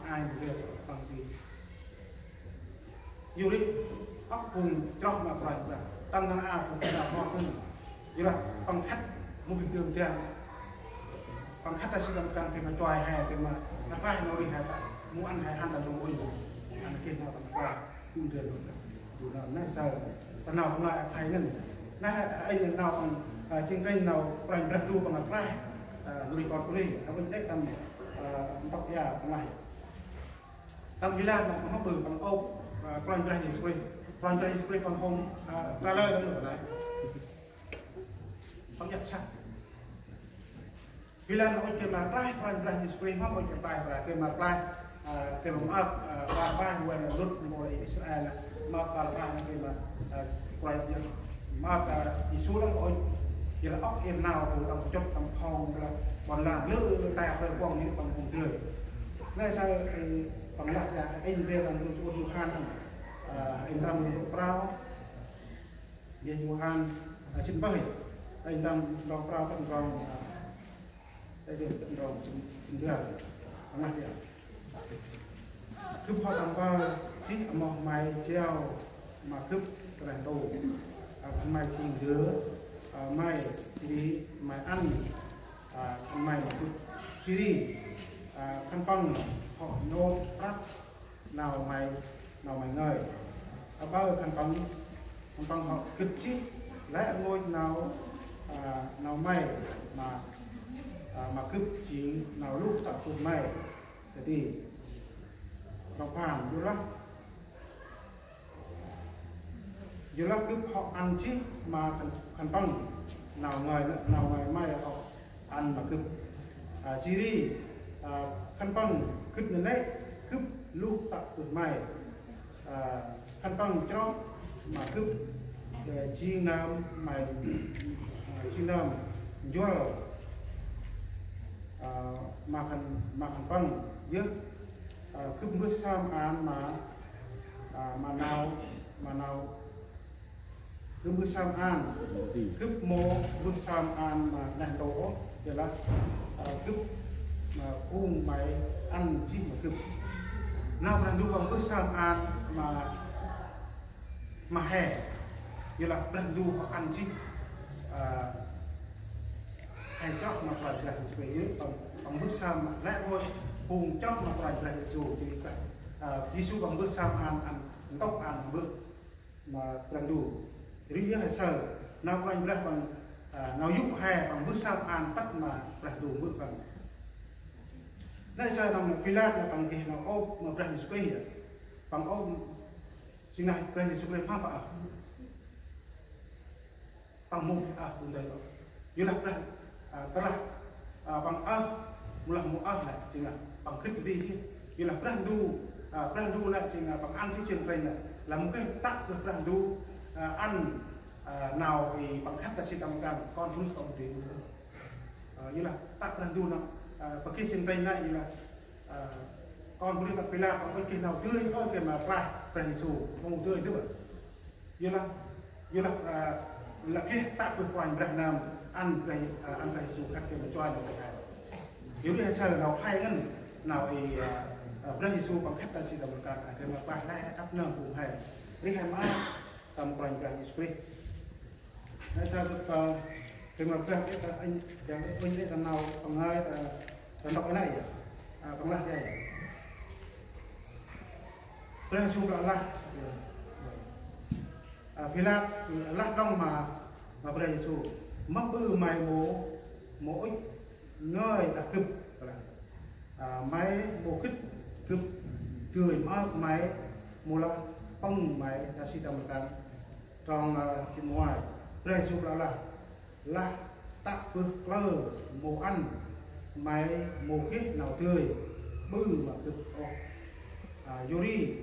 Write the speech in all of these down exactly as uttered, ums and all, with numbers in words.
Ai mâu geh păng di. Yor ri ŏk phung chroh ma Kôranh Brah. Tâm nar aơ phung chroh ma phung. Yor lah păng khât mâu geh dơm dam. Păng khât ta si tâm kan kơt ma chuai he, kơt ma năp he nau rêh he ta. Mâu ăn he hăn ta dôl uănh. Ăn kơt nau tâm chuai. Phung dơm. Du nau neh saơ. Ta nau păng lơi ăp he ngăn. Neh, ơ, êng nau păng, ơ, jêng kênh nau Kôranh Brah du păng ăp he. Ơ, nau rêh kon pô ri. Ơ, uănh đê̆ tâm, ơ, ntŭk ia păng lơi. Tâm Phi Lat nă, păng hŏ ƀư, păng ôp, ơ, Kôranh Brah Yêsu Krist. Kôranh Brah Yêsu Krist păng hôm, ơ, trả lời lăng nơh nă. Păng iăt săk. Phi Lat nă ôp kơt ma klaih Kôranh Brah Yêsu Krist, hŏ ôp kơt ma klaih Brah, kơt ma klaih, ơ, kơt ma maak, ơ, Barabas, ueh nă lŭt mpôl Israel nă, maak Barabas nă kơt ma, ơ, Kôranh Yêsu. Maak, ơ, Yêsu lăng ôp, jêh lah ŏk i nau, bu tâm kachŭt, tâm khŏng, lah, ƀon lan, lơ, ta, ƀơi kuŏng nê, păng hôm dơi. Nê saơ, ơ, Păng lah ya, êng dê lăng nơh Yôhan nă. Ơ, êng tâm nơh prao. Yêh Yôhan, ơ, sĭn pơh. Êng tâm nơh prao tât nơh, ơ, tât nơh sĭn, sĭn dơm. Păng lah ya. Gâp hŏ tâm pơ, jêh amoh may jao ma gâp kơt neh ntu. Ơ, khân may jêng ndơ, ơ, may, jêh ri may ăn, ơ, khân may ma gâp. Jêh ri, ơ, khân păng hŏ nhŏp prăp nau may, nau may ngơi. Aƀaơ khân păng, khân păng hŏ gĭt jêh lĕ rngôch nau, ơ, nau may ma, ơ, ma gâp jêng nau luh tă bơh may. Dadê, rŏng phan, yor lah, yor lah gâp hŏ ăn jêh ma khân, khân păng nau ngơi, nau ngơi may hŏ ăn ma gâp. Ơ, jêh ri, ơ, khân păng gĭt nanê̆ gâp luh tă bơh may. Ơ, khân păng chroh ma gâp, ơ, jêng nơm may, ơ, jêng nơm njuăl, ơ, ma khân, ma khân păng yơh, ơ, gâp mbơh sơm an ma, ơ, ma nau, ma nau Gâp mbơh sơm an. Gâp mâu mbơh sơm an ma neh ntu ôh, yor lah, ơ, gâp, ơ, phung may ăn jêh ma gâp. Nau Brah Ndu Păng mbơh sơm an ma, ma he, yor lah Brah Ndu Păng ăn jêh, ơ, he chroh ma Kôranh Brah Yêsu Krist, Păng, Păng mbơh sơm lĕ rngôch phung chroh ma Kôranh Brah Yêsu, jêh ri, ơ, Yêsu Păng mbơh sơm an, ăn ntŭk ăn mbơh ma Brah Ndu. Ri yơh he saơ, nau Kôranh Brah Păng, ơ, nau yô̆ he Păng mbơh sơm an tât ma Brah Ndu mbơh Păng. Nây saơ nau Philat nây Păng geh nau ôp ma Brah Yêsu Krist. Păng ôp, jêng nau Brah Yêsu Krist mhâm Păng ơh. Păng mâu geh ơh, bu nây ôh. Yor lah Brah, ơ, tơlah, ơ, Păng ơh, mâu lah mâu ơh nây, jêng lah Păng gĭt di jêh. Yor lah Brah Ndu, ơ, Brah Ndu nây jêng, ơ, Păng ăn jêh jêng Brah nây. Lah mâu geh tă bơh Brah Ndu, ơ, ăn, ơ, nau i Păng khât ta si tâm kan, kon bunuyh ta ŭch dê. Ơ, yor lah tă Brah Ndu nây, ơ, Păng geh jêng Brah nây, yor lah, ơ, kon bunuyh ta Philat, Păng ŭch geh nau dơi, ôi geh ma klaih Brah Yêsu, mâu dơi dơ̆. Yor lah, yor lah, ơ, lah geh tă bơh Kôranh Brah nơm ăn Brah, ơ, ăn Brah Yêsu khât gay ma chuai nau Brah he. Yor ri he saơ nau he ngăn nau i, ơ, ơ, Brah Yêsu Păng khât ta si tâm kan, ơ, gay ma klaih lĕ ăp nơm phung he. Ri he ma tâm Kôranh Brah Yêsu Krist. Nây saơ gâp, ơ, gay ma Brah Yêsu ta, ơ, yang ơi ta nau păng ngơi ta, ta ntŭk nây yơh. Ơ, păng lah dê. Brah Yêsu lah lah. Ơ, Philat lah đŏng ma, ma Brah Yêsu: Mâm ƀư may mâu, mâu ŭch ngơi đah gâp? Ơ, may mâu gĭt gâp dơi maak may, mâu lah pâng may ta si tâm rkăng? Trong, ơ, jât ma nguai. Brah Yêsu lah lah: Lah tă bơh klơ mâu ăn, may mâu geh nau dơi ƀư ma gâp ôh. Ơ, yor ri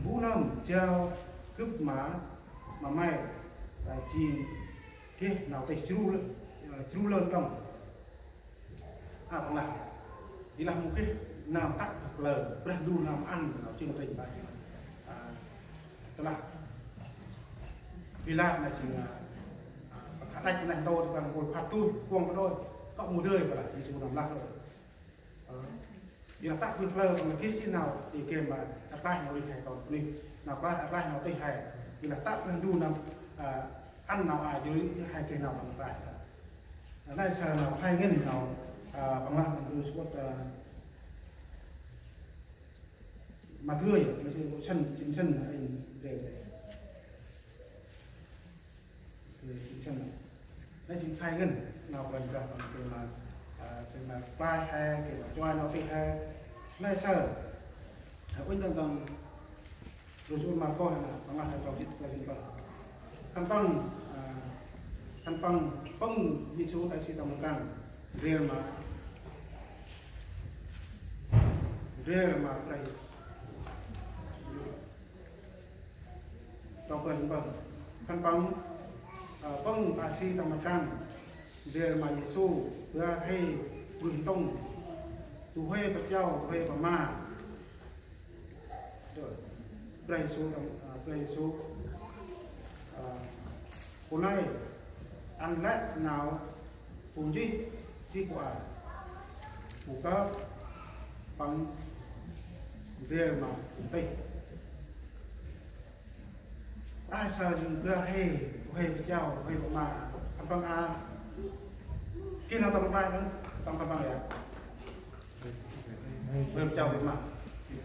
mbu nơm jao gâp ma, ma may, ơ, jêng geh nau tih jru lơ-, ơ, jru lơn đŏng. Ơ, păng lah. Di lah mâu geh nơm tă bơh klơ, Brah Ndu nơm ăn nau jêng trênh bơh. Ơ, tơlah Philat nây jêng, ơ, păng khât đăch neh ntu, păng mpôl phat tuh, kuŏng kađôi, kŏ mâu dơi, păng lah, Yêsu nơm lah. Ơ. Yor lah tă bơh plơ̆ păng geh jêh nau, i geh ma rklaih nau rêh he kon bunuyh. Nau rklaih, rklaih nau tih he. Yor lah tă bơh ndu nau, a, ăn nau a joi he geh nau păng rklaih. Nau nây saơ nau khlay ngăn nau, a, păng lah nau du sŭt, a, ma gơi, ma sĭn, sĭn, sĭn, in rê. Nây jêng khlay ngăn nau Kôranh Brah păng geh ma, a, geh ma rklaih he, geh ma chuai nau tih he. Nây saơ, a, uănh đŏng đŏng, du sŭt Markôs nây, păng lah he trong jê̆t, trong jê̆t pơh. Khân păng, a, khân păng pâng Yêsu ta si tâm rkăng, ndrel ma, ndrel ma Brah Yêsu. Trong pơh, trong pơh. Khân păng, a, pâng ta si tâm rkăng, ndrel ma Yêsu, ƀă he bruih ntŭng. Du huê pa chiau, du huê pa ma. Brah Yêsu tâm, a, Brah Yêsu, a, pô nây ăn lĕ nau phung jêh, jêh pô a, pô kơp, păng ndrel ma phung tih. Ƀă saơ jêng ƀă he, du huê pa chiau, du huê pa ma, khân păng a, geh nau tâm rklaih đŏng, tâm khân păng yơh. Du huê pa chiau, du huê pa ma. Du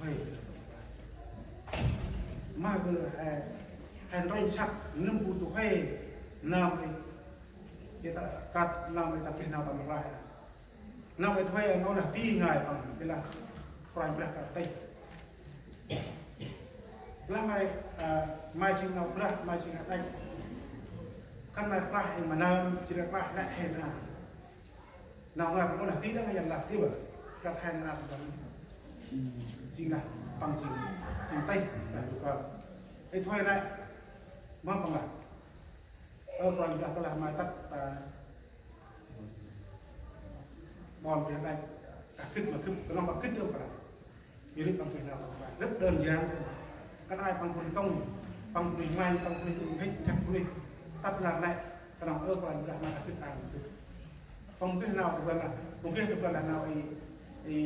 huê. Ma ƀă he, he ntrŭnh săk, nâm bu du huê, nau i, i ta, kơt nau i ta geh nau tâm rklaih. Nau i du huê ăn ôh lah ti ngai păng, ƀiălah Kôranh Brah kơt tih. Lah may, a, may jêng nau Brah, may jêng hađăch. Khân may rklaih i ma nơm, jêh ri rklaih lĕ he ma. Nau ngai păng ôh lah ti đŏng, yơn lah ti ƀă. Kơt he ma păng. Jêng lah, păng jêng, jêng tih, lah du kơt. I du huê lĕ, mâm păng lah. Ơ Kôranh Brah, tơlah may tât, a, ƀon Brah Ndu, kah gĭt ma gĭt, knŏng kah gĭt đŏng Brah. Yor ri păng geh nau tâm rklaih. Rất đơn giản thôi. Khân ay păng bunuyh ntŭng, păng bunuyh nglay, păng bunuyh ŭnh hĭch, jăk bunuyh. Tât nar nây, knŏng ơ Kôranh Brah, nau kah gĭt ăn. Păng geh nau tâm rklaih, păng geh tâm rklaih nau i, i,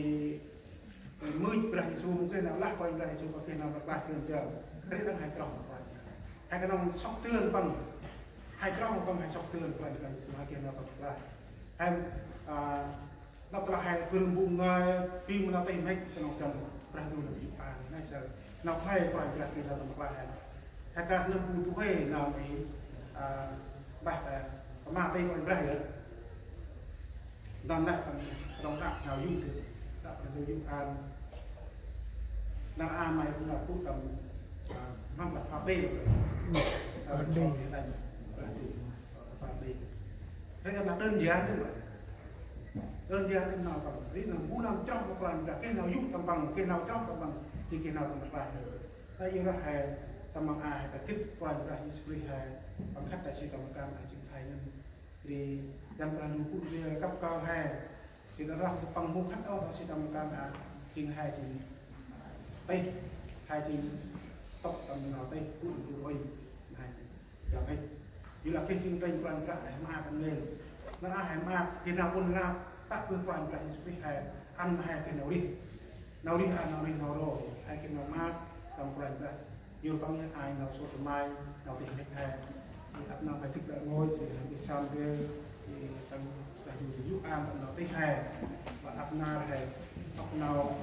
i mưch Brah Yêsu, păng geh nau lah Kôranh Brah Yêsu, păng geh nau tâm rklaih tưn tưn. Kri đăng he chroh ma Kôranh Brah. He knŏng sŏk tưn păng. He chroh ma păng, he sŏk tưn Kôranh Brah Yêsu, he geh nau tâm rklaih. He, a, nđâp tơlah he bơr mbŭng ngơi, bi ma nau tih mhĭk, knŏng dăn Brah Ndu nâm yô̆ an, nây saơ. Nau khlay Kôranh Brah geh nau tâm rklaih he. He kơt nâm bu du huê nau i, a, bah, a, pơma tih Kôranh Brah yơh. Nđâp nây păng rŏng ră nau yô̆ dih, đăp Brah Ndu yô̆ an. Nar a may păng nau kŭ tâm, a, mhâm lah pha bê. Pha bê. Pha bê. He kơt nau đơn giản đŏng Brah. Đơn giản đŏng nau păng. Ri nau bu nau chroh ma Kôranh Brah, geh nau yô̆ tâm păng, geh nau chroh tâm păng, jêh geh nau tâm rklaih. Ta yor lah he, tâm păng a he kah gĭt Kôranh Brah Yêsu Krist he, păng khât ta si tâm rkăng he jêng khlay ngăn. Ri, dăn Brah Ndu gŭ ri kăp kơl he. Jêh ri rŏh păng mâu khât ôh ta si tâm rkăng a, jêng he jêng tih, he jêng tŭk tâm nau tih, gŭ ri uănh, he. Yor lah geh jêng tĭng Kôranh Brah he maak ăn nê. Nar a he maak, geh nau ƀon rnglăp, tă bơh Kôranh Brah Yêsu Krist he, ăn he geh nau rêh. Nau rêh a, nau rêh n'ho ro, he geh nau maak, tâm Kôranh Brah. Yor păng yơh ai nau sôt rmai, nau tih mhĭk he. Ri ăp nau he dâk lĕ ngôi, ri he bi sam rê, ri tâm Brah Ndu yô̆ an tâm nau tih he. Ƀă ăp nar he, ăp nau